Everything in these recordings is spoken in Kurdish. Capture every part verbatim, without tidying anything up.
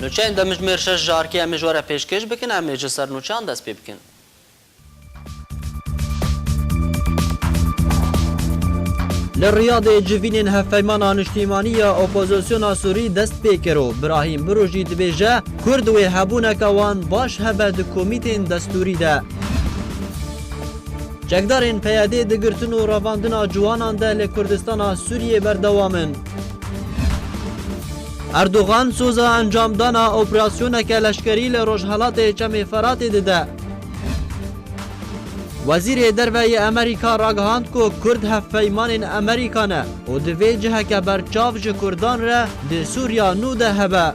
Nûçeyên demjimêr şeş ji arkê em ê ji we re pêşkêş bikin, em ê ji ser nûçeyan dest pê bikin. Li Riyadê civînên hevpeymana niştîmanî ya opozisyona Sûrî dest pê kir û Birahîm Biro jî dibêje, Kurd wê hebûneke wan baş hebe di komîtên destûrî de. Çekdarên P Y D'ê di girtin û revandina ciwanan de li Kurdistana Sûriyê berdewam in. Erdogan soza encamdana operasyoneke leşkerî li rojhelatê Çemê Feratê dide. Wezîrê Derve yê Amerîka ragihand ku Kurd hevpeymanên Amerîka ne û divê ciheke berçav ji Kurdan re di Sûriya nû de hebe.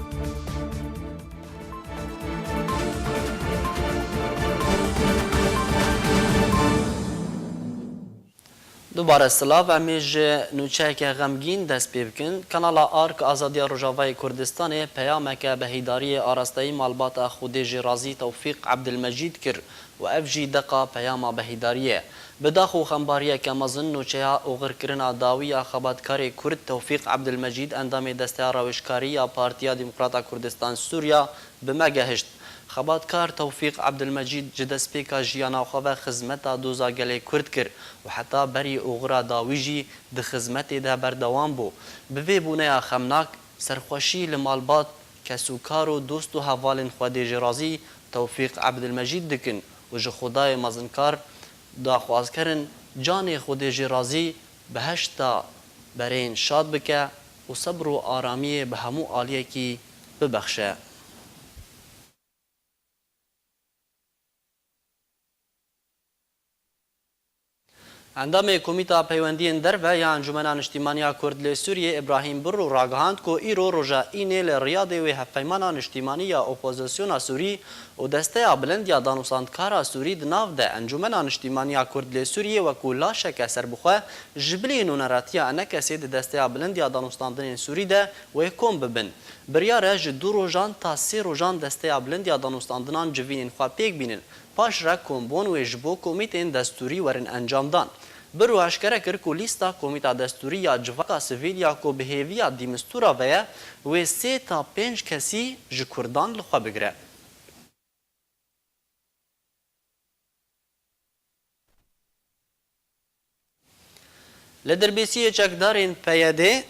Dubare silav, em ê ji nûçeyeke xemgîn dest pê bikin. Kanala Ark Azadiya Rojavayê Kurdistanê peyameke behîdariyê arasteyî malbata Xwedê jê razî Tewfîq Ebdilmecîd kir û ev jî deqa peyama behîdariyê ye. Bi dax û xembariyeke mezin nûçeya oxirkirina dawî ya xebatkarê Kurd Tewfîq Ebdilmecîd, endamê Desteya Rawêjkarî ya Partiya Demokrata Kurdistan Sûriya, bi me gehişt. Xebatkar Tewfîq Ebdilmecîd ji destpêka jiyana xwe ve xizmeta doza gelê Kurd kir û heta berî oxira dawî jî di xizmetê de berdewam bû. Bi vê bûneya xemnak, serxweşî li malbat, kesûkar û dost û hevalên Xwedê jê razî Tewfîq Ebdilmecîd dikin û ji Xwedayê mezinkar daxwaz kerin, canê Xwedê jê razî behişta berên şad bike û sebr û aramiyê bi hemû aliyekî bibexşe. Endamê Komîta Peywendiyên Derve ya Encûmena Niştîmaniya Kurd lê Sûriyê Îbrahîm Birrû ragihand ku îro roja Înê li Riyadê wê hevpeymana niştîmanî ya opozisyona Sûrî û Desteya Bilind ya Danûstandkara Sûrî di nav de Encûmena Niştîmaniya Kurd lê Sûriyê wekû laşeke serbixwe ji bilî nûneratiya ENKSê di Desteya Bilind ya Danûstandinên Sûrî de wê kom bibin. Biryar e ji du rojan ta sê rojan Desteya Bilind ya Danûstandinan civînên xwe pêk bînin. Paş re kombûn wê ji bo komîtên destûrî werin encamdan. Birrû eşkere kir ku lîsta Komîta Destûrî ya Civaka Sivîl ya ku bi hêviya dîmistûra ve ye, wê sê ta pênc kesî ji Kurdan li xwe bigire. Li Dirbêsiyê çekdarên P Y D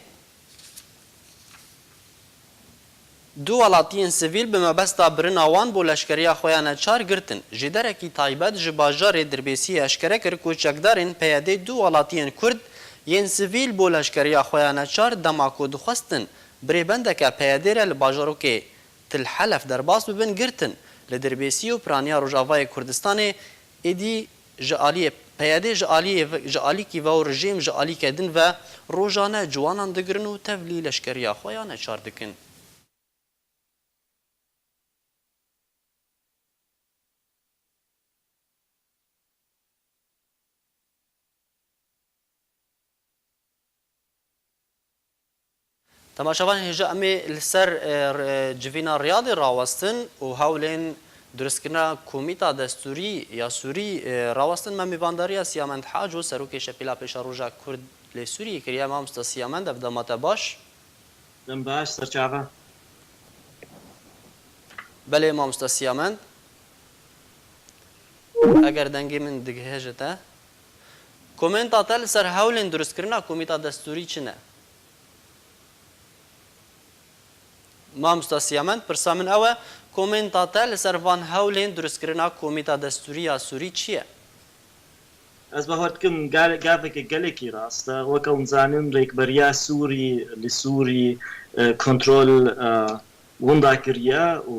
du welatiyên sivîl bi mebesta birina wan bo leşkeriya xwe ya neçar girtin. Jêderekî taybet ji bajarê Dirbêsiyê eşkere kir ku çekdarên P Y D du welatiyên Kurd yên sivîl bo leşkeriya xwe ya neçar dema ku dixwestin bi rêbendeke P Y D re li bajarokê Til Helef derbas bibin, girtin. Li Dirbêsiyê û piraniya Rojavayê Kurdistanê êdî ji aliyê P Y D, ji aliyê ve, ji alîkî ve û rejîm ji alîke din ve rojane ciwanan digirin û tevlî leşkeriya xwe ya neçar dikin. Temaşevanên hêja, em ê li ser, e, re-, civîna Riyadê rawestin û hewlên duristkirina Komîta Destûrî ya Sûrî, e, rawestin. Me mêvandariya Siyamend Haco, serokê Şepêla Pêşeroja Kurd lê Sûriyê kiriye. Mamosta Siyamend, ev dema te baş? Dem baş, serçava. Belê, mamosta Siyamend. Eger dengê min digihe ji te. Komenta te li ser hewlên durustkirina Komîta Destûrî çi ne? Mamosta Siyamend, pirsa min ew e, komenta te li ser van hewlên durustkirina Komîta Destûrî ya Sûrî çi ye? Ez bawer dikim, gel-, gaveke gelekî rast e. Weke hûn zanin, rêkberiya Sûrî li Sûrî, e, kontrol, e, winda kiriye û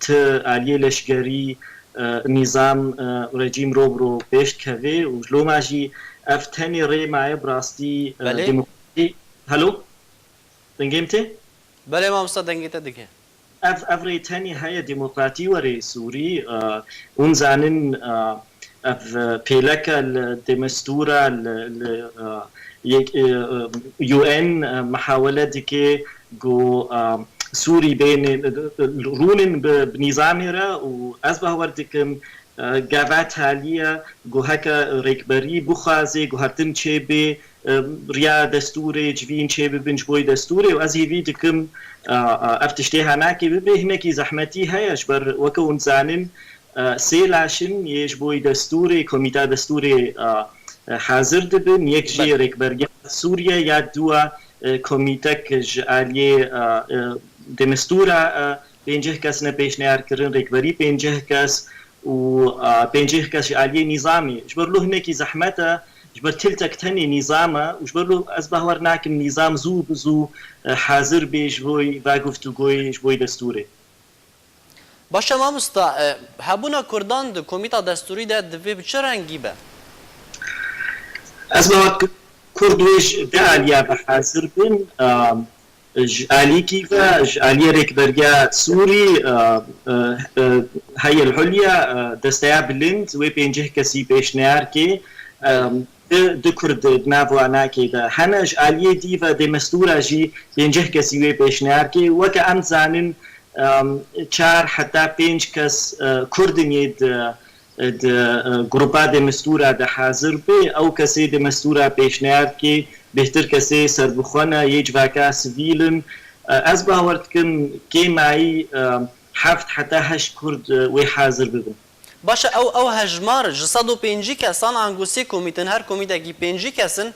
ti aliyê leşkerî, e, nîzam, e, rejîm ro bi ro pêş dikeve û ji loma jî ev tenê rê maye bi rastî, e, Belê. Demokrasî. Helo? Dengê min tê? Belê mamosta, dengê te dike. Ev, ev rê tenê heye demokratî were Sûrî. E, hûn zanin, e, ev pêleke li demestûra, li, li, e, yek, e, e, U N, e, mihawele dike ku, e, Sûrî bêne, e, rûnin bi, bi nîzamê re û ez bawer dikim, gava talî ye ku heke rêkberî bixwaze guhertin çêbê, riya destûrê civîn çêbibin ji bo destûrê û ez hêvî dikim ev tiştê henakê bibe. Hinekî zehmetî heye ji ber weke hûn dizanin sê laş in yê ji bo destûrê, komîta destûrê hazir dibin. Yek jê rêkberiya Sûriye ya dua komîtek ji aliyê demestûra pênceh kes ne pêşniyar kirin, rêkberî pênceh kes û pênceh kes ji aliyê nîzamê. Ji ber lo hinekî zehmet e, ji ber tiltek tenê nîzam e û ji ber lo ez bawer nakim nîzam zû bi zû hazir bê ji bo va guftûgoyê, ji bo destûrê. Baş e mamosta, e, hebûna Kurdan di komîta destûrî de divê bi çi rengî be? Ez bawer dikim Kurd wê ji du aliya ve hazir bin. Ji alîkî ve, ji aliyê rêkberiya Sûrî, e, e, e, Heyel Hulya, e, desteya bilind wê pênceh kesî pêşniyar kê. E, du, du Kurd di nav wanakê de hene. Ji aliyê dî ve demestûra jî pênceh kesî wê pêşniyar kê. Weke em dizanin, em, çar heta pênc kes, e, Kurd in yê di, di, e, grupa demestûra de hazir bê. Ew kesê demestûra pêşniyar kê, bêhtir kesê serbixwe ne, yê civaka sivîl in. E, ez bawer dikim kêmayî, e, heft heta heşt Kurd, e, wê hazir bibin. Baş e, ew, ew hejmar ji sed û pêncî kesan ango sê komîtin, her komîtekî pêncî kes in,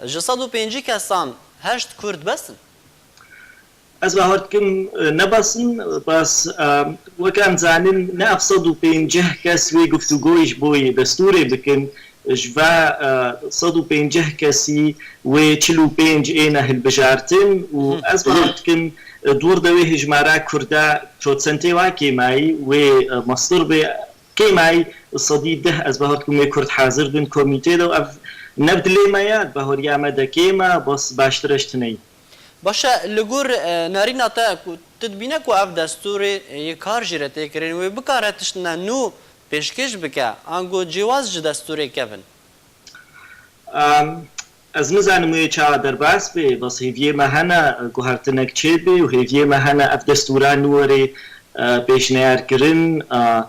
ji sed û pêncî kesan heşt Kurd bes in? Ez bawer dikim, e, ne bes in, bes, e, weke em zanin ne ev sed û pênceh kes wê guftûgoyê ji bo yê destûrê bikin, ji va, e, sed û pênceh kesî wê çil û pênc êne hilbijartin û ez bawer dikim, e, dûr de wê hejmara Kurda prosentê wa kêmayî wê, e, mestir bê. Kêmayî sedî deh ez bawer dikim wê Kurd hazir bin komîtê de û ev ne bi dilê me ye, bi baweriya me de kêm e, bes baştir e ji tineyî. Baş e, li gor, e, nerîna te ku tu dibîne ku ev destûrê yê kar jê re tê kirin, wê bikare tiştine nû pêşkêş bike, ango cêwaz ji destûrê kevin? Em, ez nizanim wê çawa derbas bê, bes hêviyê me hene, e, guhertinek çêbê û hêviyê me hene ev destûra nû were, e, pêşniyar kirin, e,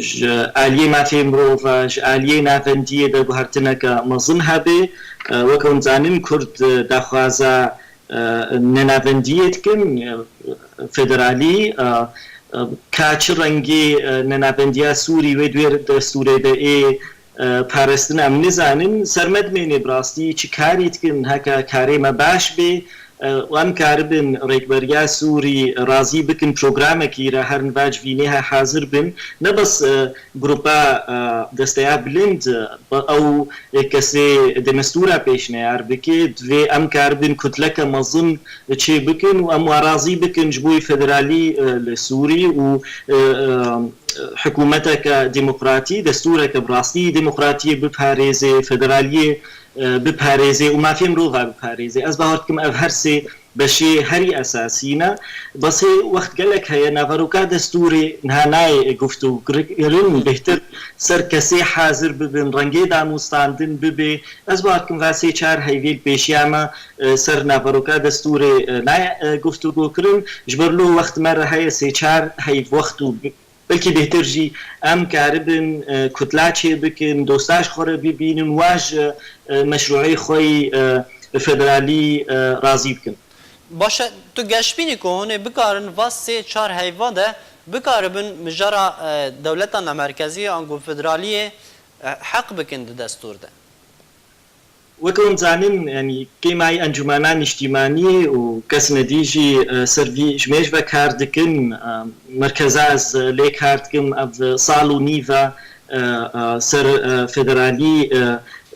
ji aliyê mafê mirov e, ji aliyê navendiyê de guhertineke mezin hebe. E, weke hûn dizanin Kurd, e, daxwaza, e, nenavendiyê dikin, e, federalî, e, e, ka çi rengî, e, nenavendiya Sûrî wê di wê destûrê de ê, e, parastin em nizanin. Ser me dimêne bi rastî çi karî dikin, heke karê me baş bê, e, û em karibin rêkberiya Sûrî razî bikin programekî re herin va civînê he hazir bin. Ne bes, e, grupa, e, desteya bilind, e, ew kesê demestûra pêşniyar bike, divê em karibin kutleke mezin çê bikin û em wan razî bikin ji bo federalî, e, li Sûrî û, e, e, hikûmeteke demokratî, destûreke bi rastî demokratiyê biparêzê, federaliyê, e, biparêzê û mafê mirova biparêzê. Ez bawer dikim ev her sê beşê herî esasî ne. Bes hê wext gelek heye, naveroka destûrê niha nayê guftûkirin, bêhtir ser kesê hazir bibin, rengê danûstandin bibe. Ez bawer dikim va sê çar heyvê li pêşiya me, e, ser naveroka destûrê, e, nayê, e, guftûgokirin. Ji ber lo wext me re heye sê çar heyv wext û bi-, belkî bêhtir jî em karibin, e, kutla çê bikin, dosta ji xwe re bibînin, wa ji, e, meşrûeyê xwe yî, e, federalî, e, razî bikin. Baş e, tu geş bînî ku hûn ê bikarin va sê çar heyva de bikaribin mijara, e, dewleta nemerkezî ango federaliyê, e, heq bikin di destûr de? Weke hûn dizanin, yanî kêmayî encûmena nîştîmanî û kesine dî jî, e, ser vî ji mêj ve kar dikin. E, merkeza ez lê kar dikim, ev sal û nîv e, e, e, ser, e, federalî, e,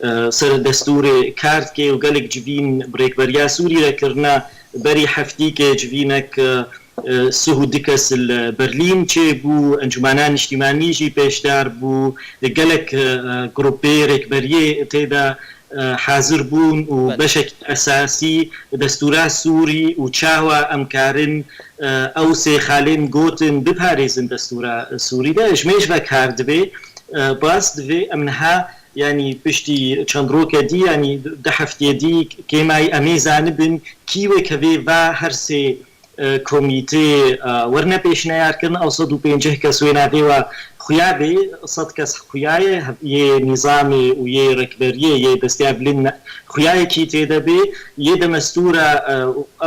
e, ser destûrê kar dike û gelek civîn bi rêkberiya Sûrî re kirine. Berî heftîkê civînek, e, e, sih û du kes li Berlîn çêbû, Encûmena Niştîmanî jî pêşdar bû, gelek, e, e, grûpê rêkberiyê tê de, e, hazir bûn û Belê. beşek esasî destûra Sûrî û çawa em karin, e, ew sê xalên gotin biparêzin destûra Sûrî de. Ji mêj ve kar dibe, e, bas divê em niha, yanî piştî çend roke dî, yanî du heftiyê dî kêmayî em ê zanibin kî wê kevê va her sê e, komîtê, e, werine pêşneyar kirin, ew sed û pêncî kes wê navê we xuya bê, sed kes xuya ye, yê nîzamê û yê rêkberiyê, yê desteya bilind ne-, xuyayekî tê de bê, yê demestûra, e,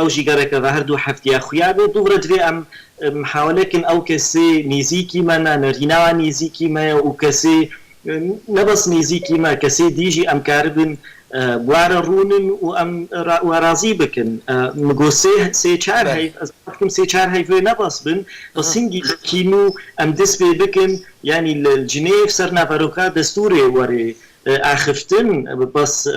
ew jî gereke ve her du heftiya xuya bê. Dûvre divê em, e, mihawele kin ew kesê nêzîkî me ne, nerîna wan nêzîkî me ye û kesê, e, ne bes nêzîkî me, kesê dî jî em karibin, e, bi wa re rûnin û em ra-, we razî bikin. E, min got sê, sê çar Belê. heyv, ez bawer dikim sê çar heyv wê ne bes bin, bes Aha. hingî kî nû em dest pê bikin, yanî li Cinêv ser naveroka destûrê were, e, axiftin, bes, e,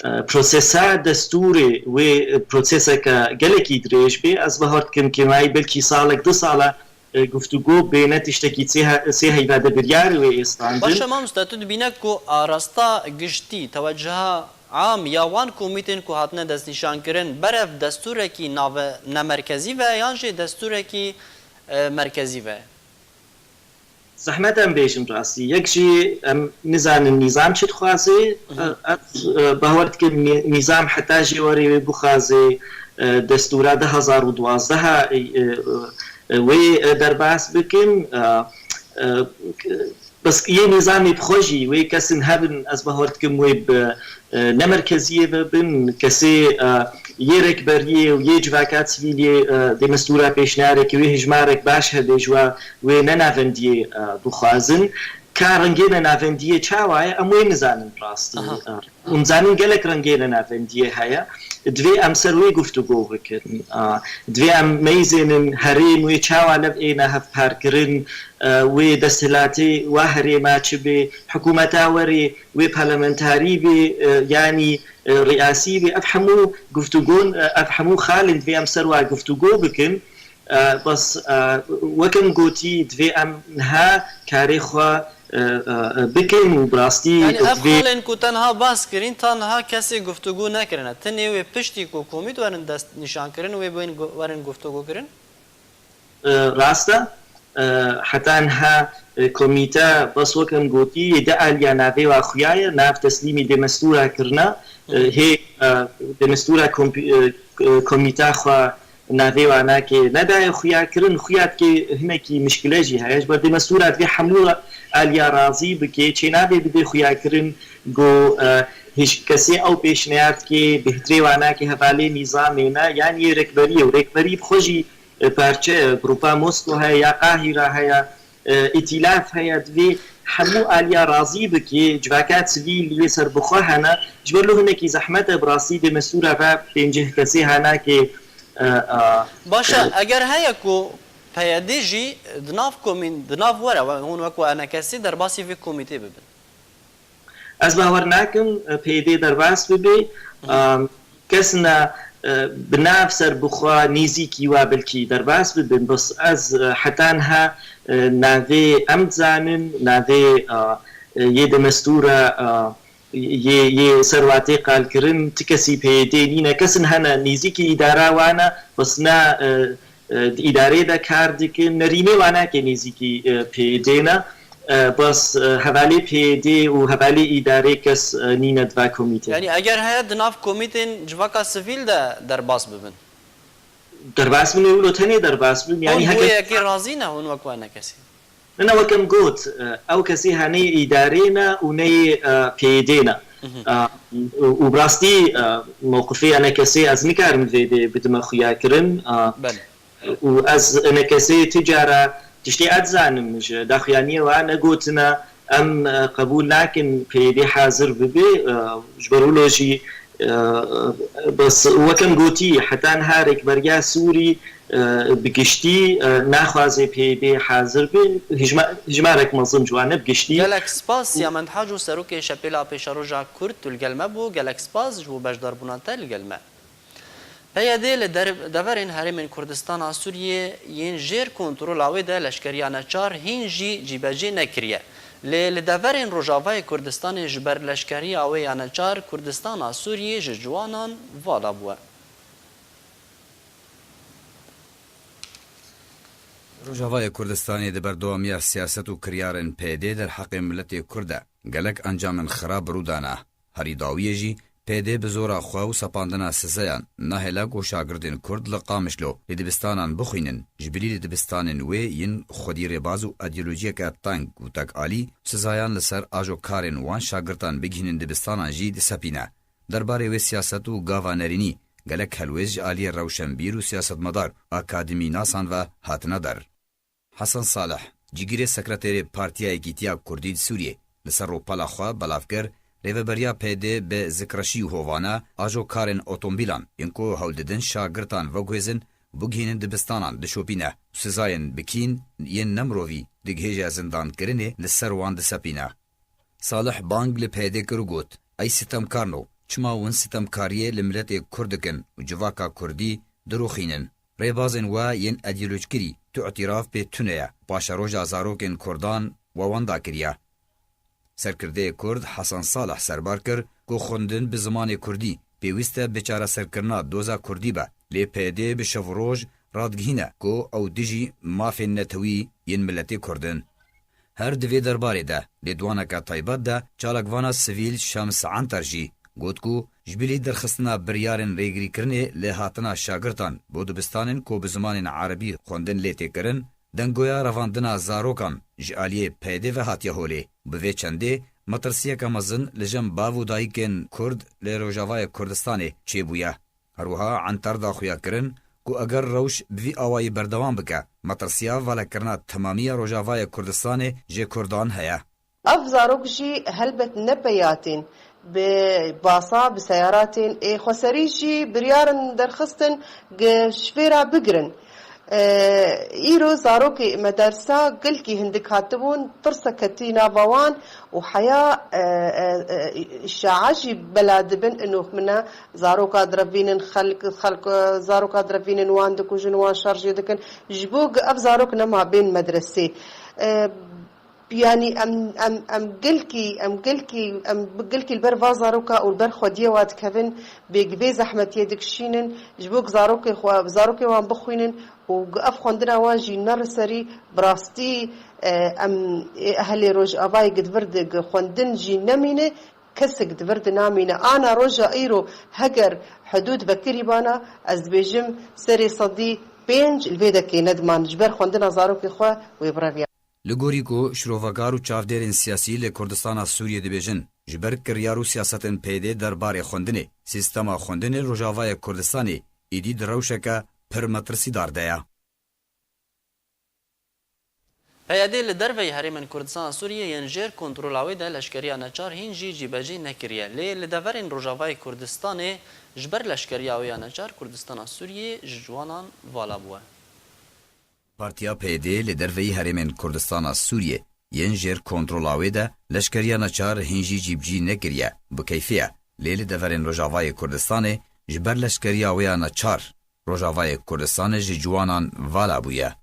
e, prosesa destûrê wê, e, proseseke gelekî dirêj bê. Ez bawer dikim kêmayî belkî salek, du sala, e, guftûgo bê, ne tiştekî sê he-, sê heyva de biryar wê ê standin. Baş e, mamoste, tu dibîne ku arasta giştî, teweciha am ya wan komîtên ku hatine destnîşankirin berev destûrekî nave-, nemerkezî ve yan jî destûrekî, e, merkezî ve? Zehmet em bêjin rastî. Yek jî em nizanin nîzam çi dixwaze. Mhm. Ez, e, bawer dikim nî-, nîzam heta jê werê wê bixwaze, e, destûra du hazar û duwazdeh, e, e, wê, e, derbas bikin. E, e, bes yê nîzamê bi xwe jî wê kesin hebin, ez bawer dikim wê bi, e, ne merkeziyê ve bin, kesê, e, yê rêkberiyê û yê civaka sivîlê, e, demestûra pêşniyareke wê hijmarek baş hebe ji we wê ne navendiyê, e, bixwazin. Ka rengê ne navendiyê çawa ye, em wê nizanin rastî. Aha. E, û nizanin gelek rengê ne navendiyê heye. Divê em ser wê guftûgo bikin. E, divê em meyzênin herêm wê çawa lev êne hevparkirin, e, wê desthilatê wa herêma çi bê, hikûmeta werê wê parlamentarî bê, e, yanî, e, riyasî bê. Ev hemû guftûgon, e, ev hemû xalên divê em ser wa guftûgo bikin. E, bes, e, wek em gotî, divê em niha karê xwe, e, e, e, bikin û bi rastî Yani ev divê xalên ku te niha bas kirîn, ta niha kesê guftûgû nekirine. Tenê wê piştî ku komît werin dest nîşan kirin, wê bên gu-, werin guftûgû kirin? E, rast e. E, heta niha, e, komîte, bes wek em gotî, yê di aliya navê wa xuya ye, nav teslîmî demestûra kirine. E, hê, e, demestûra kompî-, e, e, komîta xwe navê wa nake nedaye xuya kirin, xuya dike hinekî mişkile jî heye. Ji ber demestûra divê hemû aliya razî bike, çê navê bide xuya kirin, go, e, hêj kesê ew pêşniyar dike, bêhtirê wa nake hevalê nîzamê ne, yan yê rêkberiyê û rêkberî bi xwe jî, e, parçe, e, grupa Mosko heye ya Qahîra heye, e, îtîlaf heye, divê hemû aliya razî bike, civaka sivîl yê serbixwe hene. Ji ber lo hinekî zehmet e, bi rastî demestûra ve pêncî kesê hanake, e, e, Baş e, e, eger heye ku P Y D jî di nav komîn, di nav were, we-, hûn wek we enekesî derbasî vê komîtê bibin? Ez bawer nakim, e, P Y D derbas bibe. Hı hı. Em, kes ne, e, bi nav ser bi xwe nêzîkî we belkî derbas bibin. Bes ez, e, heta niha, e, navê em dizanin, navê, e, e, yê demestûra, e, yê, yê ser watê qalkirin, ti kesî P Y D nîne. Kesin hene nêzîkî îdara wan e, bes ne, e, e, di îdareyê de kar dikin, nerînê wan nake nêzîkî, e, P Y D ne. E, bes, e, hevalê P Y D û hevalê îdarê kes, e, nîne di va komîtê. Yani eger heye di nav komîtên civaka sivîl de derbas bibin? Derbas bin û wilo tenê derbas bin. Yani Hûn bo heke yekê razî ne, hûn wek we nekesî? Ne, ne, wek em got, e, ew kesê ha ne yê îdarê ne û ne yê, e, P Y D ne. Mhm. E, û, û bi rastî, e, mewqifê enekesê ez nikarim vê dê bidime xuya kirin. E, Belê. û ez enekesê ti cara tiştê ez dizanim ji daxuyaniyê wa negotine, em, e, qebûl nakin P Y D hazir bibe, e, ji ber wilo jî, e, bes wek em gotî, heta niha rêkberiya Sûrî, e, bi giştî, e, naxwaze P Y D hazir be, hijma-, hijmarek mezin ji wan ne bi giştî. Gelek spas, Siyamed Haco, serokê Şepêla Pêşeroja Kurd, tu li gel me bû. Gelek spas ji bo beşdarbûna te li gel me. P Y D li der-, deverên Herêmên Kurdistana Sûriyê yên jêr kontrola wê de leşkeriya neçar hîn jî cîbecî nekiriye. Lê li deverên Rojavayê Kurdistanê ji ber leşkeriya wê ya neçar Kurdistana Sûriyê ji ciwanan vala bûye. Rojavayê Kurdistanê di berdewamiya siyaset û kiryarên P Y D derheqê miletê Kurd de gelek encamên xirab rû dane. Herî dawiyê jî P D bi zora xwe û sepandina sizayan nahêle ku şagirdên Kurd li Qamişlo li dibistanan bixwînin, ji bilî li dibistanên wê yên xwedî rêbaz û îdeolojiyeke teng û tekalî sizayan li ser ajokarên wan şagirdan bigihînin dibistanan jî disepîne. Derbarê wê siyaset û gava nerînî gelek helwêst ji aliyê rewşenbîr û siyasetmedar û akademînasan ve hatine der. Hesen Salih, cîgirê sekreterê Partiya Yekîtiya Kurdî di Sûriyê, li ser rûpela xwe belav kir, rêveberiya P D bi zikreşî û hovane ajokarên otomobîlan yên ku hewl didin şagirtan veguhêzin û bigihînin dibistanan dişopîne û sizayên bikîn yên nemirovî digihêje zindankirinê li ser wan disepîne. Salih bang li P D kir û got, Ey sitemkarno, çima hûn sitemkariyê li miletê Kurd dikin û civaka Kurdî dirûxînin? Rêbazên we yên îdeolojkirî tu îtîraf pê tune ye, paşeroja zarokên Kurdan we wenda kiriye. Serkirdeyê Kurd Hesen Salih serbar kir ku xwendin bi zimanê Kurdî pêwîst e bi çareserkirina doza Kurdî be, lê P D bi şev û roj radigihîne ku ew dijî mafên netewî yên miletê Kurd in. Her di vê derbarê de, lêdwaneke taybet de çalakvana sivîl Şems Anter jî got ku ji bilî derxistina biryarên rêgirîkirinê li hatina şagirtan bo dibistanên ku bi zimanên erebî xwendin lê tê kirin, dengoya revandina zarokan ji aliyê P D ve hatiye holê. Bi vê çendê, metirsiyeke mezin li cem bav û dayikên Kurd li Rojavayê Kurdistanê çêbûye. Her wiha Anter da xuya kirin ku eger rewş bi vî awayî berdewam bike, metirsiya valekirina temamiya Rojavayê Kurdistanê ji Kurdan heye. Ev zarok jî helbet ne peyatên bi basa, bi seyaratên ê xweserî jî biryar in derxistin ji vê re bigirin. E, îro zarokê me dersa gelkî hindik hatibûn, tirs e ketî nava wan û heya, e, e, e, îşae jî bela dibin, inox min e, zaroka direvînin, xelk, xelk, e, zaroka direvînin, wan dikujin, wan şerjê dikin. Ji bo ku ev zarok nema bên medresê. E, Yanî em, em, em gelkî, em gelkî, em bi gelkî li ber va zaroka û li ber xwediyê wa dikevin, bê gi vê zehmetiyê dikişînin, ji bo ku zarokê xwe, zarokê wan bixwînin û gi ev xwendina wan jî neri serî, bi rastî, e, em ê ehelê Rojavayê gi di vir de gi xwendin jî nemîne, kesek di vir de namîne. Ana roja îro heger hidûd vekirîbana, ez dibêjim serê sedî pênc li vê dekê nediman ji ber xwendina zarokê xwe wê bireviya. Li gorî ku şirovekar û çavdêrên siyasî li Kurdistana Sûriyê dibêjin, ji ber kiryar û siyasetên P D derbarê xwendinê, sîstema xwendinê Rojavayê Kurdistanê êdî di rewşeke pir metirsîdar de ye. P Y D li derveyî herêmên Kurdistana Sûriyê yên jêr kontrola wê de leşkeriya neçar hîn jî cîbecî nekiriye, lê li deverên Rojavayê Kurdistanê ji ber leşkeriya wê ya neçar Kurdistana Sûriyê ji ciwanan vala bûye. Partiya P Y D li derveyî herêmên Kurdistana Sûriyê yên jêr kontrola wê de leşkeriya neçar hîn jî cîbicî nekiriye, bi keyfê ye. Lê li deverên Rojavayê Kurdistanê ji ber leşkeriya wê ya neçar Rojavayê Kurdistanê ji ciwanan vala bûye.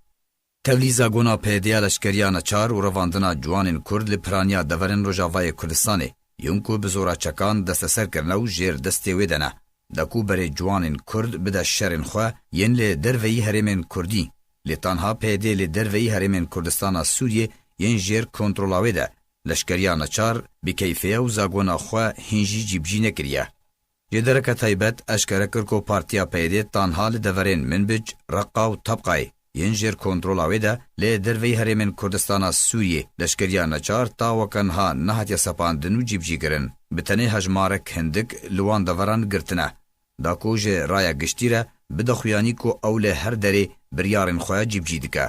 Tevlî zagona P Y D ya leşkeriya neçar û revandina ciwanên Kurd li piraniya deverên Rojavayê Kurdistanê yên ku bi zora çekan desteser kirine û jêr destê wê de ne. De ku berê ciwanên Kurd bide şerên xwe yên li derveyî herêmên Kurdî, lê tanha P Y D li derveyî herêmên Kurdistana Sûriyê yên jêr kontrola wê de leşkeriya neçar bi keyfê ye û zagona xwe hîn jî cîbicî nekiriye. Jêdereke taybet eşkere kir ku Partiya P Y D tanha li deverên Minbic, Reqa û Tebqayê yên jêr kontrola wê de lê derveyî herêmên Kurdistana Sûriyê leşkeriya neçar ta weke niha nehatiye sepandin û cîbicîkirin. Bi tenê hejmarek hindik li wan deveran girtine. Da ku ji raya giştî re bide xuyanî ku ew li her derê biryarên xwe cîbicî dike.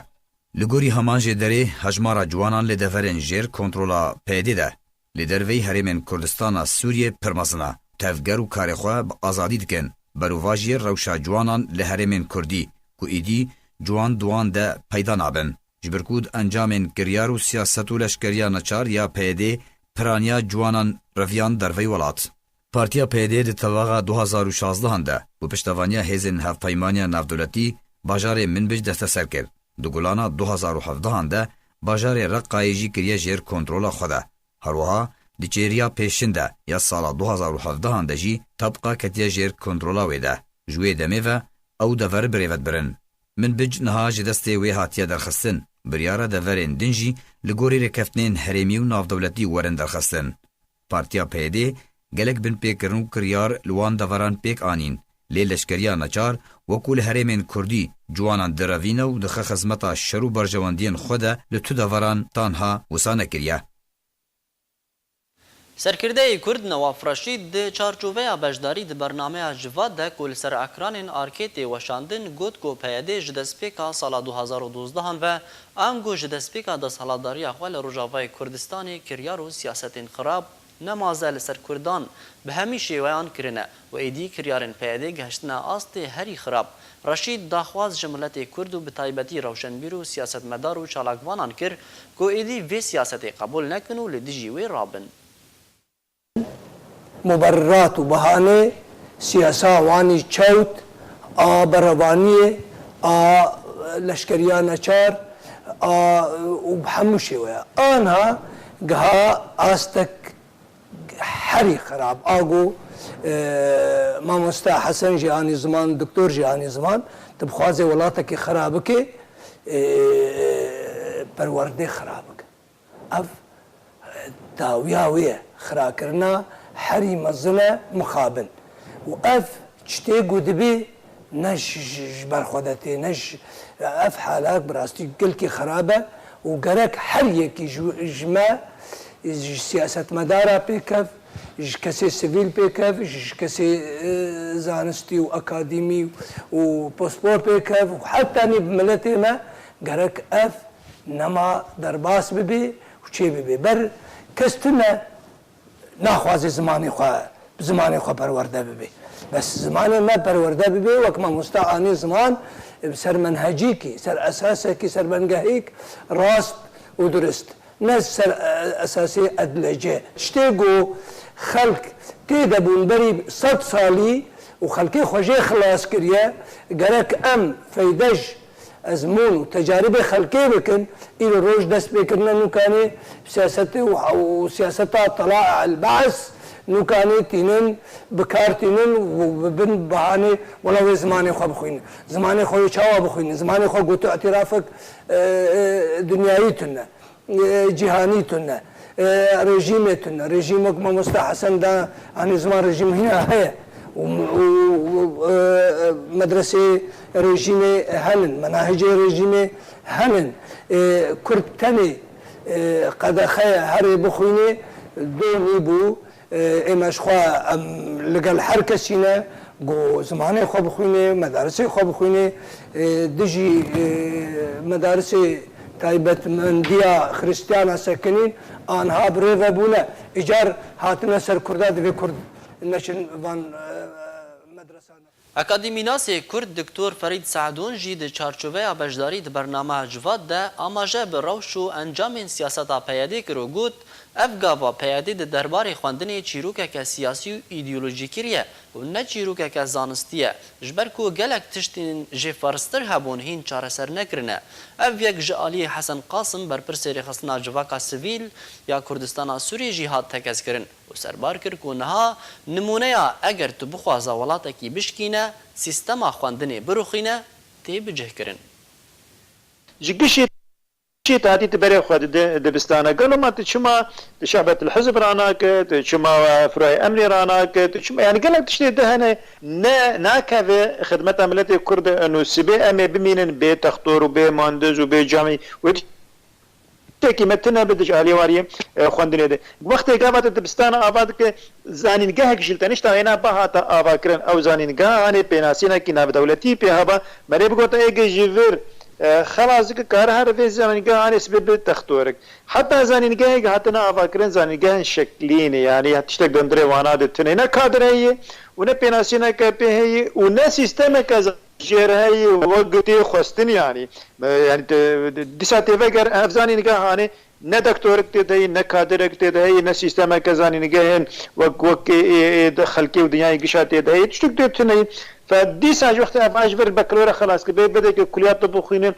Li gorî heman jêderê, hejmara ciwanan li deverên jêr kontrola P Y D de li derveyî herêmên Kurdistana Sûriyê pir mezin e. Tevger û karê xwe bi azadî dikin. Berovajiyê rewşa ciwanan li herêmên Kurdî ku êdî ciwan di wan de peyda nabin. Ji ber ku di encamên kiryar û siyaset û leşkeriya neçar ya P Y D piraniya ciwanan reviyan derveyî welat. Partiya P Y D di tevaxa du hazar û şazdehan de bi piştevaniya hêzên Hevpeymaniya Navdewletî bajarê Minbic desteser kir. Di gulana du hazar û hevdehan de bajarê Reqayê jî kiriye jêr kontrola xwe de. Herwiha di çêriya pêşin de ya sala du hazar û hevdehan de jî Tebqa ketiye jêr kontrola wê de. Ji wê demê ve ew dever bi rê ve dibirin. Minbic niha ji destê wê hatiye derxistin. Biryar e deverên din jî li gorî rêkeftinên herêmî û navdewletî werin derxistin. Partiya P Y D gelek binpêkirin û kiryar li wan deveran pêk anîn. Lê leşkeriya neçar, wekû li herêmên kurdî, ciwanan direvîne û dixe xizmeta şer û berjewendiyên xwe de li tu deveran tanha wisa nekiriye. Serkirdeyê Kurd Newaf Reşîd di çarçoveya beşdarî di bernameya Civat de ku li ser ekranên arkê tê weşandin, got ku P Y D ji destpêka sala du hazar û dozdehan ve ango ji destpêka desthilatdariya xwe li Rojavayê Kurdistanê kiryar û siyasetên xirab, ne maze li ser Kurdan bi hemî şêweyan kirine û êdî kiryarên P Y D gehiştine astê herî xirab. Reşîd daxwaz ji miletê Kurd û bi taybetî rewşenbîr û siyasetmedar û çalakvanan kir ku êdî vê siyasetê qebûl nekin û li dijî wê rabin. Muberrat û behanê siyasa wanî çewt a berevaniyê, a leşkeriya neçar, a û bi hemû şêweya. Anha giha astek herî xirab. A ku, e, Mamosta Hesen jî anî ziman, Doktor jî anî ziman, tu bixwazê welatekî xira bikê, e, perwerdê xira bike. Ev, e, dawiya wê ye. Xirakirina herî mezin e mixabin. Û ev çi tê ku dibê ne ji, ji, ji ber xwe de tê, ne ji, ev halak bi rastî gelkî xirab e û gerek her yekî ji, ji me, ji siyasetmedara pêkev, ji kesê sivîl pêkev, ji kesê, e, zanistî û akademî û pospor pêkev û heta nî bi miletê me gerek ev nema derbas bibe û çê bibe. Ber kes tune naxwaze zimanê xwe, bi zimanê xwe perwerde bibe. Bes zimanê me perwerde bibe, wek mamosta anî ziman, bi ser menhecîkî, ser esasekî, ser bengehêk rast û durist. Ne ser, e, esasê edlece. Tiştê ku xelk tê de bûn berî sed salî û xelkê xwe jê xilas kiriye, gerek em feyde ji ezmûn û tecaribê xelkê bikin, îro roj dest pê kirine nûkanê siyasetê û, û siyaseta tela el bes nûkanê tînin, bi kar tînin û bi bin bahanê wela wê zimanê xwe bixwînin. Zimanê xwe wê çawa bixwînin? Zimanê xwe gotu îtirafek, e, e, dinyayî tune, e, cîhanî tune, e, rejîmê tune. Rejîmek mamosta Hesen da, anî ziman rejîm hîna heye. Û, û, û, e, medresê rejîmê henin, menahicê rejîmê henin. E, Kurd tenê, e, qedexeye herê bixwînê, do nîbû. E, ême ji xwe em li gel her kesî ne, ku zimanê xwe bixwînê, medarisê xwe bixwînê, e, dijî, e, medarisê taybetmendiya xiristiyana sekinîn, anha bi rê ve bûne. Îcar hatine ser Kurda, divê Kurd neçin van, e, medresan. Akademînasê Kurd Doktor Ferîd Seedûn jî di çarçoveya beşdarî di bernameya Civat de amaje bi rewş û encamên siyaseta P Y D kir û got, ev gava P Y D di derbarê xwendinê çîrokeke siyasî û îdeolojî kiriye û ne çîrokeke zanistî ye, ji ber ku gelek tiştên jê ferztir hebûn hîn çareser nekirine. Ev yek ji aliyê Hesen Qasim, berpirsê rêxistina civaka sivîl ya Kurdistana Sûriyê jî hat tekezkirin û serbar kir ku niha nimûneya eger tu bixwaza welatekî bişkîne, sîstema xwendinê biruxîne, tê bicihkirin. Ji gişê gişê te hatî tu berê xwe dide dibistana. Gelo ma tu çima tu şehbetil hizb ranake, tu çima firayê emnê ranake, tu çima, yani gelek tiştê di hene ne nakeve xidmeta miletê Kurd û sibê em ê bimînin bê textor û bê muhendiz û bê camî. Wê tiştekî me tune bi di ji aliyê wariyê, e, xwendinê de. Wextê gava te dibistana ava dike, zanîngehek jî li tenişta hêna bihata avakirin. Ew zanîngeha hanê pênasînekî navdewletî pê heba, me lê bigota êgê ji vir, e, xelas dike kare here vê zanîngeha hanê sibê bi textorik. Heta zanîngehek hatine avakirin, zanîngehên şeklî ne, yanî tiştek di hundirê wana de tune. Ne kadir heye û ne pênasîneke pê heye û ne sîstemeke jêr heye wek tê xwestin, yanî, e, yanî, te, dîsa tê veger ev zanîngeha hanê ne doktorik tê de heye, ne kadirek tê de heye, ne sîstemeke zanîngehên wek, wek ê, ê, ê di xelkê û dinyayê gişa tê de heye. Tiştek tê tune ye. Fe dîsa ji wextê ev a ji vir beklora xelas kir, bê bideke kuliya tib bixwîne.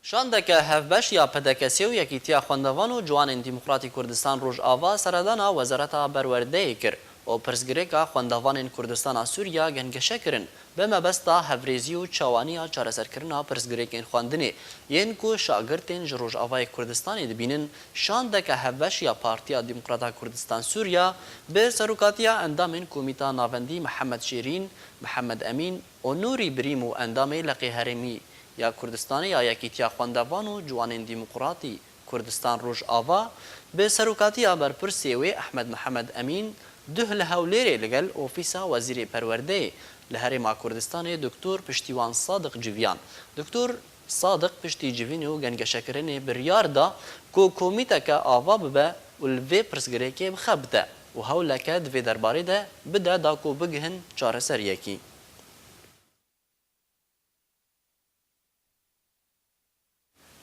Şandeke hevbeş ya P D K S ê û Yekîtiya Xwendevan û Ciwanên Demokratî Kurdistan Rojava seredana Wezareta Perwerdeyê kir. û pirsgirêka xwendevanên Kurdistana Sûriya gengeşe kirin, bi mebesta hevrêzî û çawaniya çareserkirina pirsgirêkên xwendinê yên ku şagirtên ji Rojavayê Kurdistanê dibînin, şandeke hevbeş ya Partiya Demokrata Kurdistan Sûriya bi serokatiya endamên Komîta Navendî Mihemed Şêrîn, Mihemed Emîn û Nûrî Birîm û endamê Leqê Herêmî ya Kurdistanê ya Yekîtiya Xwendevan û Ciwanên Demokratî Kurdistan Rojava, bi serokatiya berpirsê wê Ehmed Mihemed Emîn, duh li Hewlêrê li gel Ofîsa Wezîrê Perwerdeyê li Herêma Kurdistanê Doktor Piştîwan Sadiq civiyan. Doktor Sadiq piştî civînê û gengeşekirinê biryar da ku komîteke ava bibe û li vê pirsgirêkê bixebite û hewleke di vê derbarê de bide da ku bigihin çareseriyekî.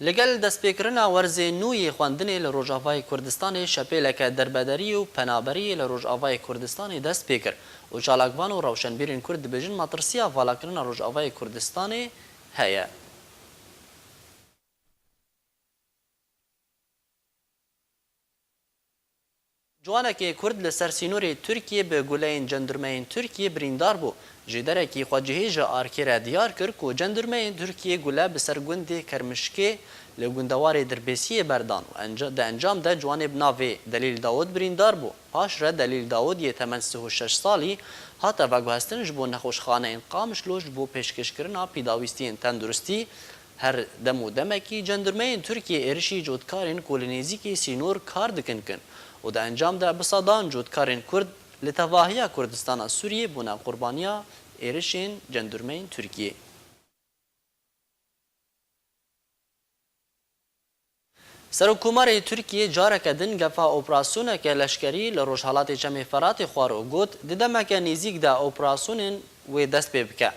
Li gel destpêkirina werzê nû yê xwendinê li Rojavayê Kurdistanê şepêleke derbederiyê û penaberiyê li Rojavayê Kurdistanê dest pê kir û çalakvan û rewşenbîrên Kurd dibêjin matirsiya valakirina Rojavayê Kurdistanê heye. Ciwanekê Kurd li ser sînorê Tirkiyê bi guleyên cendirmeyên Tirkiyê birîndar bû. Jêderekî xwecihî ji arkê re diyar kir ku cendirmeyên Tirkiyê gule bi ser gundê Kermişkê li gundewarê Dirbêsiyê berdan û enca-, di encam de ciwanê bi navê Delîl Dawud birîndar bû. Paşre Delîl Dawud yê temen sih û şeş salî hate veguhestin ji bo nexweşxaneyên Qamişlo ji bo pêşkêşkirina pîdawîstiyên tenduristî. Her dem û demekî cendirmeyên Tirkiyê êrişî cotkarên ku li nêzîkî sînor kar dikin kin û di encam de bi sedan cotkarên Kurd li tevahiya Kurdistana Sûriyê bûne qurbaniya êrişên cendirmeyên Tirkiyê. Serokkomarê Tirkiyê careke din gefa operasyoneke leşkerî li rojhelatê Çemê Feratê xwar û got, di demeke nêzîk de operasyonên wê dest pê bike.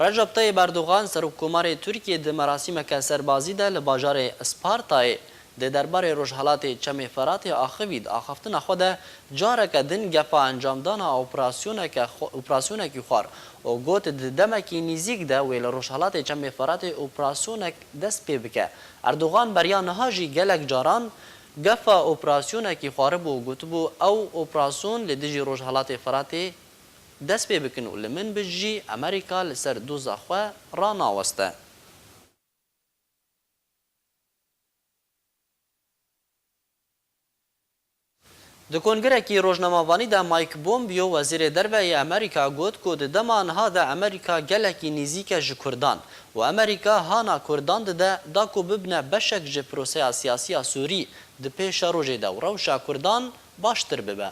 Recep Tayyip Erdogan, Serokkomarê Tirkiyê di merasîmeke serbazî de li bajarê Ispartayê di derbarê rojhelatê Çemê Feratê axivî di axaftina xwe de careke din gefa encamdana operasyoneke xwe-, operasyonekî xwar û got, di demekî nêzîk de wê li rojhelatê Çemê Feratê operasyonek dest pê bike. Erdogan beriya niha jî gelek caran gefa operasyonekî xwaribû û gotibû, ew operasyon li dijî Rojhelatê Firatê dest pê bikin û li min bijî Amerîka li ser doza xwe ranaweste. Di kongrekî rojnamevanî de Mike Pompeo, wezîrê derve yê Amerîka, got ku di dema niha de Amerîka gelekî nêzîk e ji Kurdan û Amerîka hana Kurdan dide da ku bibine beşek ji proseya siyasî ya Sûrî di pêşerojê de û rewşa Kurdan baştir bibe.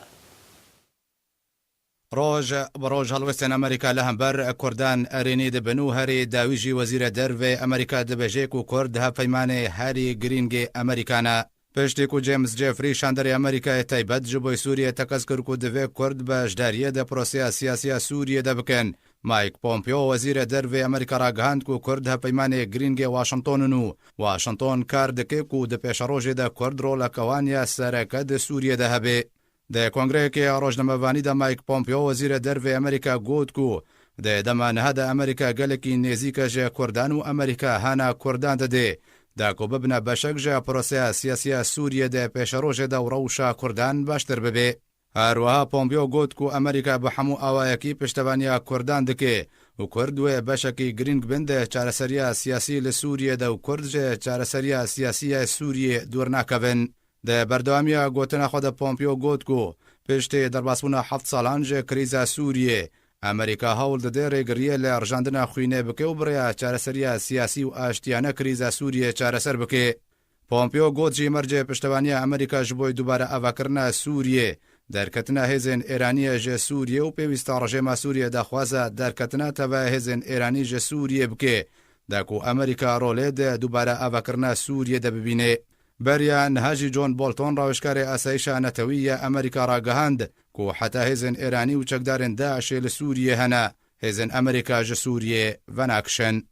Roj bi roj helwestên Amerîka li hember Kurdan erênî dibin û herî dawî jî wezîrê dervê Amerîka dibêje ku Kurd hevpeymanê herî girîngê Amerîka ne. Piştî ku James Jeffrey şanderê Amerîkayê taybet ji bo Sûriyê tekez kir ku divê Kurd beşdariyê di proseya siyasî ya Sûriyê de bikin, Mike Pompeo, wezîrê dervê Amerîka, ragihand ku Kurd hevpeymanê girîngê Washington in û Washington kar dike ku di pêşerojê de Kurd roleke wan ya sereke di Sûriyê de hebe. Di kongreyekê rojnamevanî de Mike Pompeo, wezîrê dervê Amerîka, got ku di dema niha de Amerîka gelekî nêzîk e ji Kurdan û Amerîka hana Kurdan dide da ku bibine beşek ji proseya siyasî ya Sûriyê di pêşerojê de û rewşa Kurdan baştir bibe. Her wiha Pompeo got ku Amerîka bi hemû awayekî piştevaniya Kurdan dike û Kurd wê beşekî girîng bin di çareseriya siyasî li Sûriyê de û Kurd ji çareseriya siyasî ya Sûriyê dûr nakevin. Di berdewamiya gotina xwe de Pompeo got ku piştî derbasbûna heft salan ji krîza Sûriyê, Amerîka hewl dide rêgiriyê li rijandina xwînê bike û bi rêya çareseriya siyasî û aştiyane krîza Sûriyê çareser bike. Pompeo got jî mercê piştevaniya Amerîka ji bo dubare avakirina Sûriyê, derketina hêzên Êranî ye ji Sûriyê û pêwîsta rejêma Sûriyê daxwaza derketina tevaya hêzên Êranî ji Sûriyê bike, da ku Amerîka rolê di dubare avakirina Sûriyê de bibîne. Beriya niha jî John Bolton, rawêjkarê Asayîşa Netewî ya Amerîka, ragihand ku heta hêzên Êranî û çekdarên DAIŞê li Sûriyê hene, hêzên Amerîka ji Sûriyê venakişin.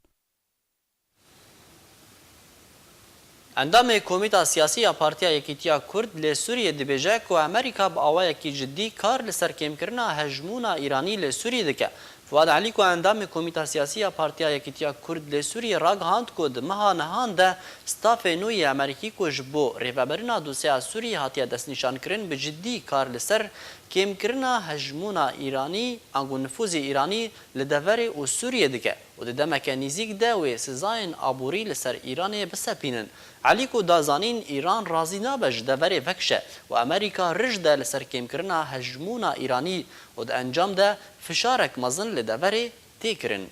Endamê Komîta Siyasî ya Partiya Yekîtiya Kurd li Sûriyê dibêje ku Amerîka bi awayekî cidî kar li ser kêmkirina hejmûna Îranî li Sûriyê dike. Fuad Elî ku endamê Komîta Siyasî ya Partiya Yekîtiya Kurd li Sûriyê ragihand ku di meha nihan de stafê nû yê Amerîkî ku ji bo rêvebirina dosyeya Sûriyê hatiye destnîşankirin, bi cidî kar li ser kêmkirina hejmûna Îranî ango nifûzê Îranî li deverê û Sûriyê dike û di demeke nîzîk de wê sizayên aborî li ser Îranê bisepînin. Elî ku da zanîn, Îran razî nabe ji deverê vekişe û Amerîka rij de li ser kêmkirina hejmûna Îranî û di encam de fişarek mezin li deverê tê kirin.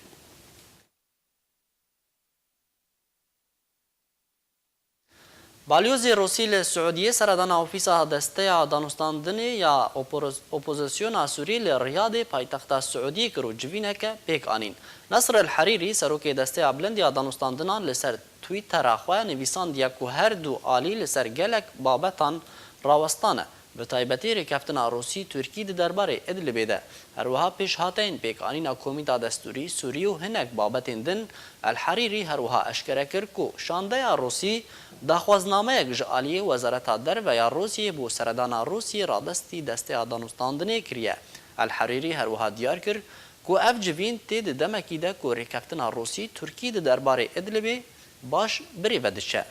Balyozê Rûsî li Siûdiyê seredana ofîsa Desteya Danûstandinê ya Oporoz-, Opozisyona Sûrî li Riyadê, paytexta Siûdiyê kir û civîneke pêk anîn. Nasr El Herîrî, serokê Desteya Bilind ya Danûstandinan, li ser Twittera xwe nivîsandiye ku her du alî li ser gelek babetan rawestane, bi taybetî rêkeftina Rûsî-Tirkî di derbarê Idlibê de. Her wiha pêşhateyên pêkanîna Komîta Destûrî Sûrî û hinek babetên din. El Herîrî her wiha eşkere kir ku şandeya Rûsî daxwaznameyek ji aliyê Wezareta Derve ya Rûsiyê bo seredana Rûsiyê radestî Desteya Danûstandinê kiriye. El Herîrî her wiha diyar kir ku ev civîn tê di demekî de ku rêkeftina Rûsî-Tirkî di derbarê Idlibê baş bi rê ve diçe.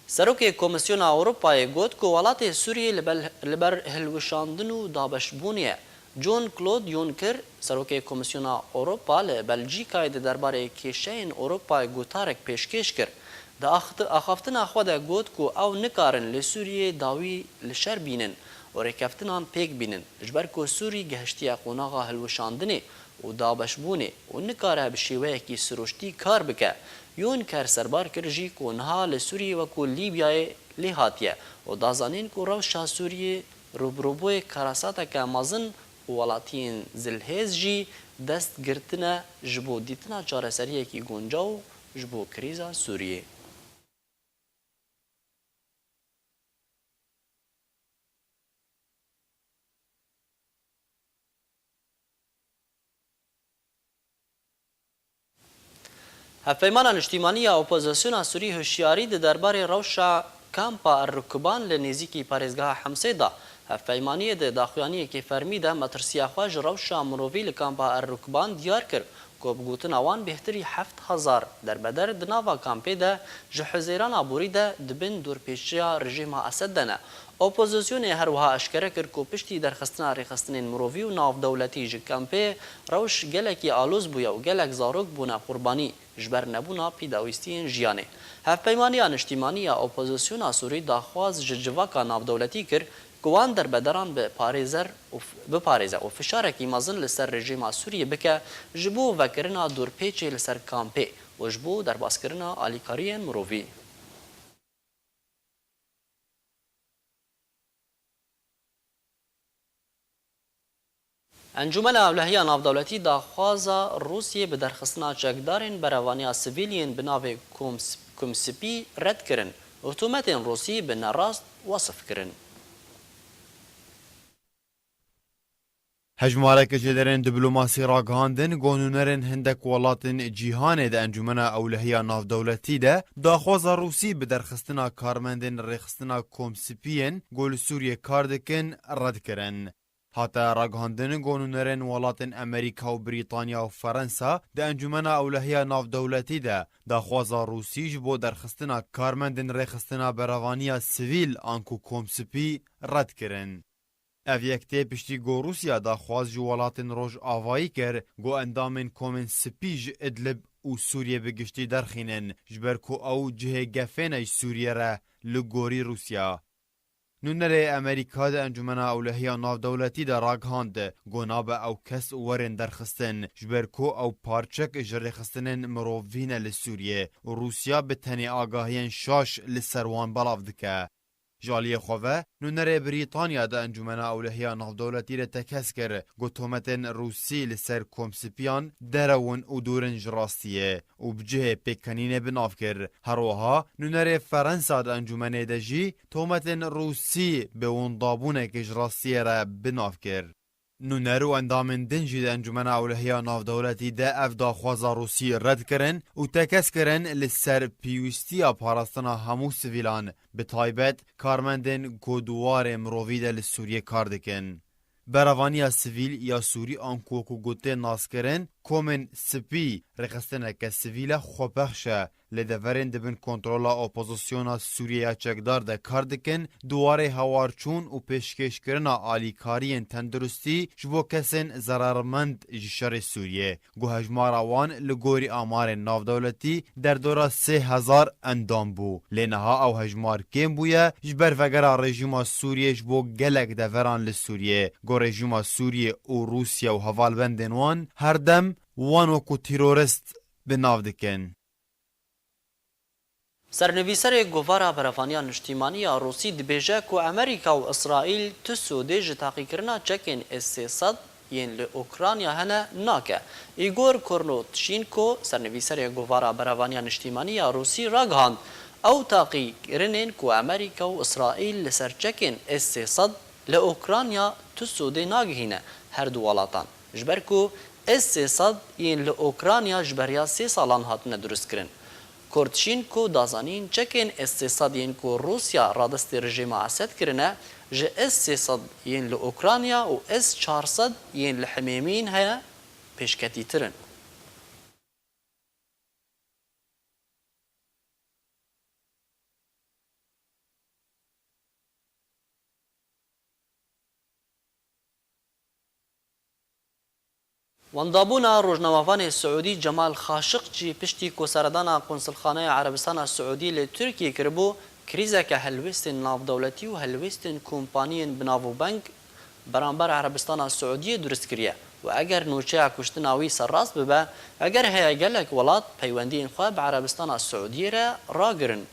Serokê Komîsyona Ewropayê got ku welatê Sûriyê li bel-, li ber hilweşandin û dabeşbûnê ye. Jean-Claude Juncker, serokê Komîsyona Ewropa li Belcîkayê di derbarê kêşeyên Ewropayê gotarek pêşkêş kir. Di axti-, axaftina xwe de got ku ew nikarin li Sûriyê dawî li şer bînin û rêkeftinan pêk bînin, ji ber ku Sûrî gehiştiye qonaxa hilweşandinê û dabeşbûnê û nikare bi şêweyekî sirûştî kar bike. Juncker serbar kir jî ku niha li Sûriyê wekû Lîbyayê lê hatiye û da zanîn ku rewşa Sûriyê rûbirûbûyê karasateke mezin û welatiyên zilhêz jî dest girtine ji bo dîtina çareseriyekî guncaw ji bo krîza Sûriyê. Hevpeymana Niştîmanî ya Opozisyona Sûrî hişyarî di derbarê rewşa kampa Er Rukban li nêzîkî parêzgeha Hemsê da. Hevpeymaniyê di daxuyaniyekê fermî de metirsiya xwe ji rewşa mirovî li kampa Er Rukban diyar kir ku bi gotina wan bêhtirî heft hezar derbeder di nava kampê de ji huzêran aborî de di bin dorpêçiya rejîma Esed de ne. Opozisyonê her wiha eşkere kir ku piştî derxistina rêxistinên mirovî û navdewletî ji kampê, rewş gelekî aloz bûye û gelek zarok bûne qurbanî ji ber nebûna pêdawîstiyên jiyanê. Hevpeymaniya Niştîmanî ya Opozisyona Sûrî daxwaz ji civaka navdewletî kir ku wan derbederan biparêzer û f-, biparêze û fişarekî mezin li ser rejîma Sûriyê bike ji bo vekirina dorpêçê li ser kampê û ji bo derbaskirina alîkariyên mirovî. Encûmena Ewlehiya Navdewletî daxwaza Rûsiyê bi derxistina çekdarên berevaniya sivîl yên bi navê Kom-, Komspî red kirin û tometên Rûsî bi nerast wesif kirin. Hejmarek ji derên diplomasî ragihandin ku nûnerên hindek welatên cîhanê di Encûmena Ewlehiya Navdewletî de daxwaza Rûsî bi derxistina karmendên rêxistina Komspî yên ku li Sûriyê kar dikin red kirin. Hate ragihandin ku nûnerên welatên Amerîka û Brîtanya û Ferensa di Encûmena Ewlehiya Navdewletî de daxwaza Rûsî ji bo derxistina karmendên rêxistina berevaniya sivîl anku Komspî red kirin. Ev yek tê piştî ku Rûsya daxwaz ji welatên Rojavayî kir ku endamên Komên Spî ji Idlib û Sûriyê bi giştî derxînin, ji ber ku ew cihê gefê ne ji Sûriyê re li gorî Rûsya. Nûnerê Amerîka di Encûmena Ewlehiya Navdewletî de ragihand ku nabe ew kes werên derxistin, ji ber ku ew parçek ji rêxistinên mirovî ne li Sûriyê û Rûsya bi tenê agahiyên şaş li ser wan belav dike. Ji aliyê xwe ve, nûnerê Brîtanya di Encûmena Ewlehiya Navdewletî de tekez kir ku tometên Rûsî li ser Komspiyan derew in û dûr in ji rastiyê û bi cihê pêkenînê bi nav kir. Her wiha nûnerê Ferensa di encûmenê de jî tometên Rûsî bi windabûnekê ji rastiyê re bi nav kir. Nûner û endamên din jî di Encûmena Ewlehiya Navdewletî de ev daxwaza Rûsî red kirin û tekez kirin li ser pêwîstiya parastina hemû sivîlan, bi taybet karmendên ku di warê mirovî de li Sûriyê kar dikin. Berevaniya sivîl ya Sûrî anku wekû gotê naskirin, komên spî, rêxistineke sivîl e, xwepexş e. Lê deverên di bin kontrola opozisyona Sûriyê ya çekdar de kar dikin, di warê hewarçûn û pêşkêşkirina alîkariyên tenduristî ji bo kesên zerarmend ji şerê Sûriyê. Ku hejmara wan li gorî amarên navdewletî derdora sê hezar endam bû. Lê niha ew hejmar kêm bûye ji ber vegera rejîma Sûriyê ji bo gelek deveran li Sûriyê. Ku rejîma Sûriyê û Rûsya û hevalbendên wan her dem wan wekû terorist bi nav dikin. Sernivîserê Govara Berevaniya Niştîmanî ya Rûsî dibêje ku Amerîka û Îsraîl tu sûdê ji taqîkirina çekên S sê sed yên li Ukrayna hene nake. Igor Kornotşînko, sernivîserê Govara Berevaniya Niştîmanî ya Rûsî ragihand, ew taqîkirinên ku Amerîka û Îsraîl li ser çekên S sê sed li Ukrayna tu sûdê nagihîne her du welatan. Ji ber ku S sê sed yên li Ukrayna ji beriya sê salan hatine durustkirin. Kortşînko da zanîn çekên S sê sed yên ku Rûsya radestê rejîma Esed kirine, ji S sê sed yên li Ukrayna û S çar sed yên li Himêmîn heye pêşketîtir in. Wendabûna rojnamevanê Siûdî Cemal Xaşiqçî piştî ku seredana Qunsilxaneya Erebistana Siûdiyê li Tirkiyê kiribû, krîzeke helwêstên navdewletî û helwêstên kompaniyên bi nav û beng beramber Erebistana Siûdiyê durust kiriye û eger nûçeya kuştina wî serrast bibe, eger heye gelek welat peywendiyên xwe bi Erebistana Siûdiyê re ragirin.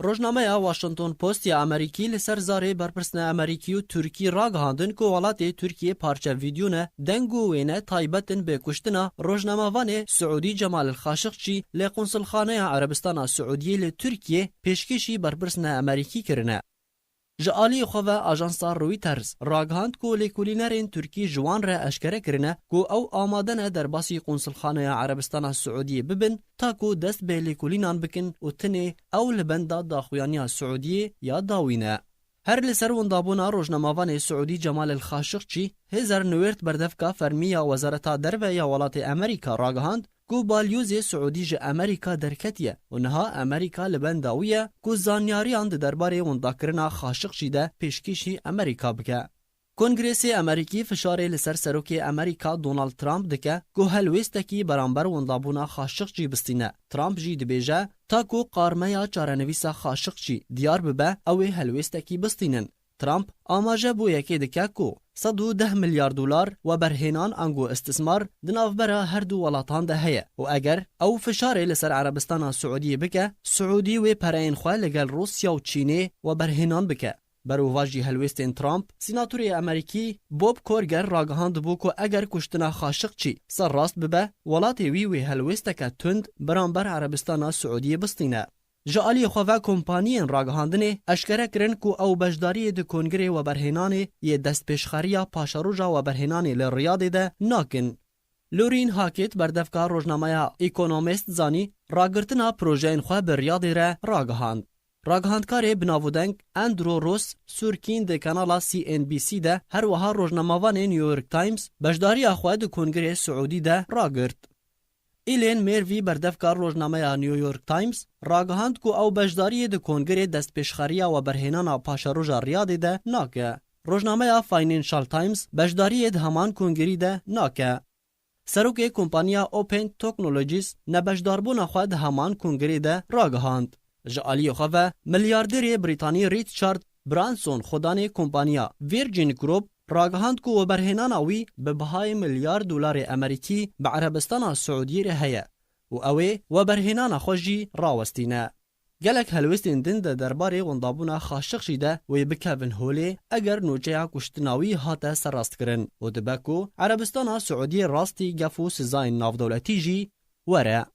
Rojnameya Washington Post ya Amerîkî li ser zarê berpirsine Amerîkî û Tirkî ragihandin ku welatê Tirkiyê parçe vîdyo ne, deng û wêne taybet in bi kuştina rojnamevanê Siûdî Cemal El Xaşiqçî li Qunsulxaneya Erebistana Siûdiyê li Tirkiyê pêşkêşî berpirsine Amerîkî kirine. Ji aliyê xwe ve ajansa Reuters ragihand ku lêkolînerên Tirkî ji wan re eşkere kirine ku ew amade ne derbasî Qunsulxaneya Erebistana Siûdiyê bibin, ta ku dest bi lêkolînan bikin û tinê ew li benda daxuyaniya Siûdiyê ya dawî ne. Her li ser wendabûna rojnamevanê Siûdî Cemal El Xaşiqçî, hêzer nûêrt berdevka fermî ya Wezareta Derve ya welatê Amerîka ragihand ku balyozê Siûdî ji Amerîka derketiye û niha Amerîka li benda wî ye ku zanyariyan di derbarê wendakirina Xaşiqçî de pêşkêşî Amerîka bike. Kongrêsê Amerîkî fişarê li ser Serokê Amerîka Donald Trump dike ku helwêstekî beramber wendabûna Xaşiqçî bistîne. Trump jî dibêje, ta ku qarmeya çarenivîsa Xaşiqçî diyar bibe, ew ê helwêstekî bistînin. Trump amaje bo yekê dike ku sed û deh milyar dolar weberhênan ango istismar di navbera her du welatan de heye û eger ew fişarê li ser Erebistana Siûdiyê bike, Siûdî wê pereyên xwe li gel Rûsya û Çînê weberhênan bike. Berovajî helwêstên Trump, sînatorê Amerîkî Bob Corker ragihandibû ku eger kuştina Xaşiqçî serrast bibe, welatê wî wê helwêsteke tund beramber Erebistana Siûdiyê bistîne. Ji aliyê xwe ve kompaniyên ragihandinê eşkere kirin ku ew beşdariyê di Kongirê Weberhênanê yê destpêşxeriya paşeroja weberhênanê li Riyadê de nakin. Lorraine Hackett berdevka rojnameya Economist zanî, ragirtina projeyên xwe bi Riyadê re ragihand. Ragihandkarê bi navûdeng Andrew Ross Sûrkîn di kanala C N B C de, her wiha rojnamevanê New York Times beşdariya xwe di Kongirê Siûdî de ragirt. Elaine Mervy berdevka rojnameya New York Times ragihand ku ew beşdariyê di Kongirê Destpêşxeriya Weberhênana Paşeroja Riyadê de nake. Rojnameya Financial Times beşdariyê di heman kongirî de nake. Serokê kompaniya Open Technologies nebeşdarbûna xwe di heman kongirê de ragihand. Ji aliyê xwe ve milyarderê Brîtanî Richard Branson xwedanê kompaniya Virgin Group ragihand ku weberhênana wî bi bihayê milyar dolarê Amerîkî bi Erebistana Siûdiyê re heye û ew ê weberhênana xwe jî rawestîne. Gelek helwêstên din di derbarê wendabûna Xaşiqçî de wê bikevin holê, eger nûçeya kuştina wî hate serrastkirin û dibe ku Erebistana Siûdiyê rastî gef û sizayên navdewletî jî were.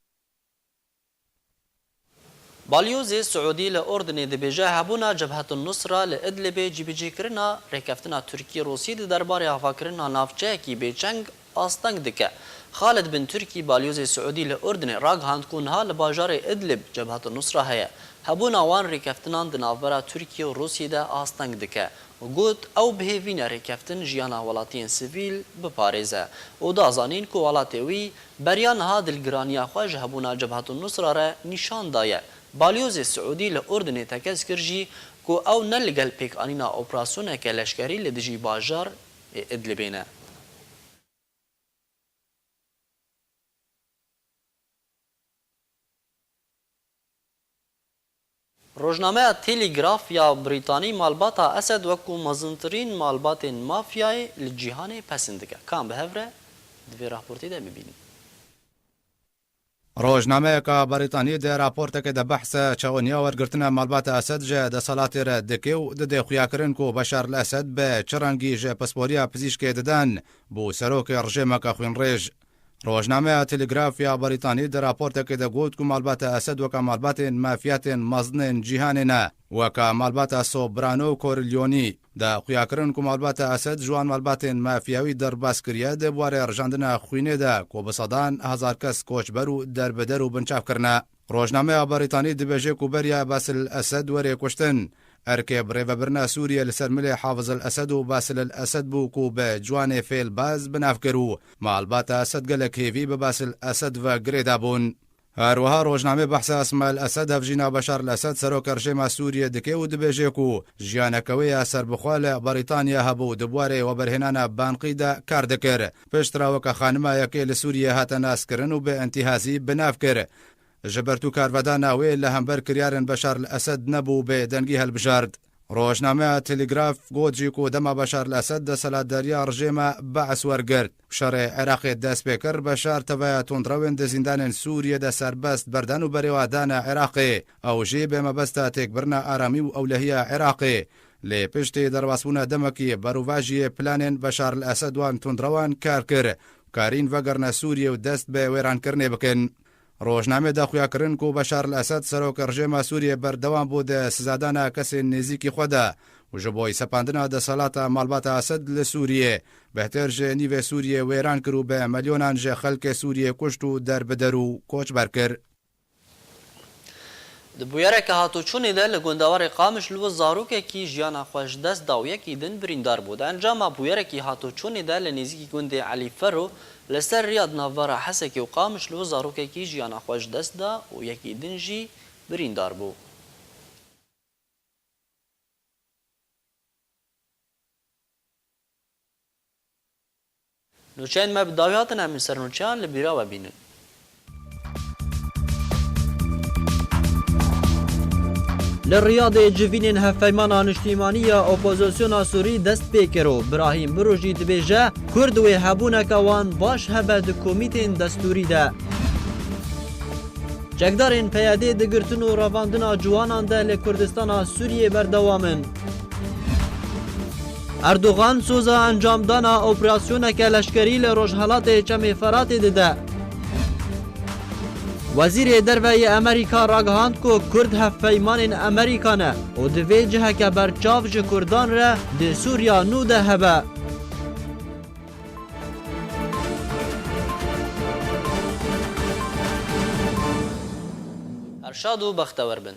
Balyozê Siûdî li Urdinê dibêje, hebûna Cebhetun Nusra li Idlibê cîbicîkirina rêkeftina Tirkî-Rûsî di derbarê avakirina navçeyekî bêçeng asteng dike. Xalid bin Tirkî, balyozê Siûdî li Urdinê, ragihand ku niha li bajarê Idlib Cebhetun Nusra heye. Hebûna wan rêkeftinan di navbera Tirkî û Rûsî de asteng dike û got, ew bi hêvî ne rêkeftin jiyana welatiyên sivîl biparêze û da zanîn ku welatê wî beriya niha dilgiraniya xwe ji hebûna Cebhetun Nusra re nîşan daye. Balyozê Siûdî li Urdinê tekez kir jî ku ew ne li gel pêkanîna operasyoneke leşkerî li dijî bajarê Idlibê ne. Rojnameya Telegraf ya Brîtanî malbata Esed wekû mezintirîn malbatên mafyayê li cîhanê pesend dike. Kam bi hev re di vê raportê de bibînin? Rojnameyeka Brîtanî di raportekê de behsa çawoniya wergirtina malbata Esed ji deselatê re dike û didê xuyakirin ku Beşar el Esed bi çi rengî ji pisporiya pizîşkê didan bo serokê rejêmeke xwînrêj. Rojnameya Telegraf ya Brîtanî di raportekê de got ku malbata Esed weke malbatên mafyatên mezinên cîhanê ne, weke malbata Sobrano û Corleone. De xuyakirin ku malbata Esed ji wan malbatên mafyawî derbas kiriye, di warê rijandina xwînê de ku bi sedan hezar kes koçber û derbider û binçav kirine. Rojnameya Brîtanî dibêje ku beriya Basil Esed were kuştin, erkê birêvebirina Sûriyê li ser milê Hafiz el Esed û Basil el Esed bû ku bi ciwanê fêlbaz bi nav kir û malbata Esed gelek hêvî bi Basil Esed ve girêda bûn. Her wiha rojnamê behsa Esmail Esed, hevjîna Beşar el Esed, serokê rejêma Sûriyê dike û dibêje ku jiyaneke wê ya serbixwe li Brîtanya hebû, di warê weberhênana banqî de kar dikir. Piştre weke xanima yekê li Sûriyê hate naskirin û bi întîhazî bi nav kir. Ji ber tu karvedana wê li hember kiryarên Beşar el Esed nebû bê dengî helbijart. Rojnameya Telegraf got jî ku dema Beşar el Esed desthilatdariya rejêma Bees wergirt û şerê Iraqê dest pê kir, Beşar teveya tundrewên di zîndanên Sûriyê de serbest berdan û berê wa dane Iraqê. Ew jî bê mebesta têkbirina aramî û ewlehiya Iraqê. Lê piştî derbasbûna demekî berovajiyê planên Beşar el Esed wan tundrewan kar kir, karîn vegerine Sûriyê û dest bi wêrankirinê bikin. Rojnamê de xuya kirin ku Beşar el Esed, serokê rejêma Sûriyê, berdewam bû di sizadana kesên nêzîkî xwe de û ji bo sepandina desthilata malbata Esed li Sûriyê, bêhtir ji nîvê Sûriyê wêran kir û bi milyonan ji xelkê Sûriyê kuşt û derbider û koçber kir. Di bûyereke hatoçûnê de li gundewarê Qamişlo zarokekî jiyana xwe ji dest da û yekî din birîndar bû. Di encama bûyerekî hatoçûnê de li nêzîkî gundê Elî Fero li ser riya di navbera Hesekê û Qamişlo zarokekî jiyana xwe ji dest da û yekî din jî birîndar bû. Nûçeyên me bi dawî hatin, em ê ser nûçeyan li bîra we bînin. Li Riyadê civînên hevpeymana niştîmanî ya opozisyona Sûrî dest pê kir û Birahîm Birû jî dibêje, Kurd wê hebûneke wan baş hebe di komîtên destûrî de. Çekdarên P Y D'ê di girtin û revandina ciwanan de li Kurdistana Sûriyê berdewam in. Erdogan soza encamdana operasyoneke leşkerî li rojhelatê Çemê Feratê dide. Wezîrê Derve yê Amerîka ragihand ku Kurd hevpeymanên Amerîka ne û divê ciheke berçav ji Kurdan re di Sûriya nû de hebe. Her şad û bextewer bin.